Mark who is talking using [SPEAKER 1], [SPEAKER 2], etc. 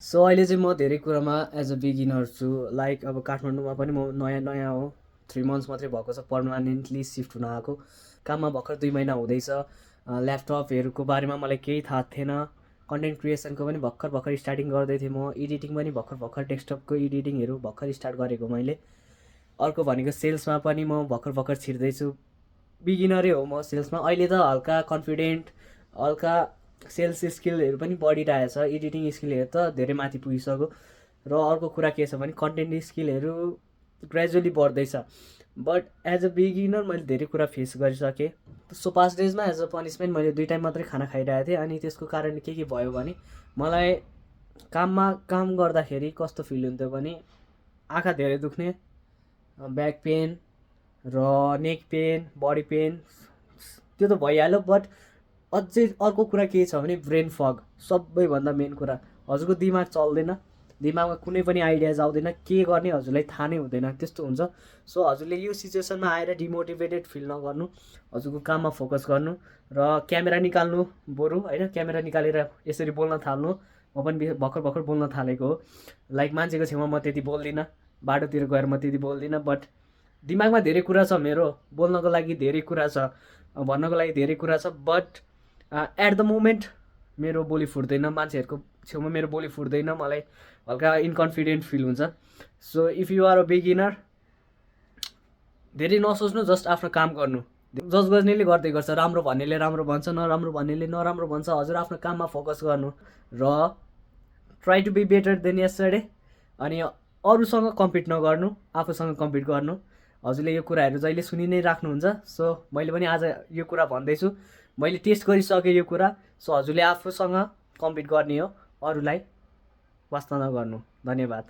[SPEAKER 1] So अहिले चाहिँ म धेरै कुरामा एज अ बिगिनर छु। लाइक अब काठमाडौँमा पनि म नयाँ नयाँ हो, 3 मन्थ्स मात्रै भएको छ पर्मानेन्टली सिफ्ट हुन आएको। काममा भर्खर 2 महिना हुँदैछ। ल्यापटपहरूको बारेमा मलाई केही थाहा थिएन। कन्टेन्ट क्रिएसनको पनि भर्खर भर्खर स्टार्टिङ गर्दै थिएँ म। एडिटिङ पनि भर्खर भर्खर डेस्कटपको एडिटिङहरू भर्खर स्टार्ट गरेको मैले। अर्को भनेको सेल्समा पनि म भर्खर भर्खर छिर्दैछु। बिगिनरै हो म सेल्समा। अहिले त हल्का कन्फिडेन्ट, हल्का सेल्स स्किलहरू पनि बढिरहेछ। एडिटिङ स्किलहरू त धेरै माथि पुगिसक्यो। र अर्को कुरा के छ भने कन्टेन्ट स्किलहरू ग्रेजुअली बढ्दैछ। बट एज अ बिगिनर मैले धेरै कुरा फेस गरिसकेँ। सो पास्ट डेजमा एज अ पनिसमेन्ट मैले 2 टाइम मात्रै खाना खाइरहेको थिएँ। अनि त्यसको कारण के भयो भने मलाई काम गर्दाखेरि कस्तो फिल हुन्थ्यो भने आँखा धेरै दुख्ने, ब्याक पेन र नेक पेन, बडी पेन, त्यो त भइहाल्यो। बट अझै अर्को कुरा के छ भने ब्रेन फग, सबैभन्दा मेन कुरा। हजुरको दिमाग चल्दैन, दिमागमा कुनै पनि आइडियाज आउँदैन, के गर्ने हजुरलाई थाहा नै हुँदैन, त्यस्तो हुन्छ। सो हजुरले यो सिचुएसनमा आएर डिमोटिभेटेड फिल नगर्नु, हजुरको काममा फोकस गर्नु र क्यामेरा निकाल्नु बरु होइन। क्यामेरा निकालेर यसरी बोल्न थाल्नु। म पनि भर्खर भर्खर बोल्न थालेको हो। लाइक मान्छेको छेउमा म त्यति बोल्दिनँ, बाटोतिर गएर म त्यति बोल्दिनँ। बट दिमागमा धेरै कुरा छ मेरो, बोल्नको लागि धेरै कुरा छ, भन्नको लागि धेरै कुरा छ। बट एट द मोमेन्ट मेरो बोली फुट्दैन, मान्छेहरूको छेउमा मेरो बोली फुट्दैन, मलाई हल्का इन्कन्फिडेन्ट फिल हुन्छ। So if you are a beginner, धेरै नसोच्नु, जस्ट आफ्नो काम गर्नु। जज गर्नेले गर्दै गर्छ, राम्रो भन्नेले राम्रो भन्छ, नराम्रो भन्नेले नराम्रो भन्छ। हजुर आफ्नो काममा फोकस गर्नु र try to be better than yesterday. अनि अरूसँग कम्पिट नगर्नु, आफूसँग कम्पिट गर्नु। हजुरले यो कुराहरू जहिले सुनि नै राख्नुहुन्छ। सो मैले पनि आज यो कुरा भन्दैछु, मैले टेस्ट गरिसकेँ यो कुरा। सो हजुरले आफूसँग कम्पिट गर्ने हो, अरूलाई वास्ता नगर्नु। धन्यवाद।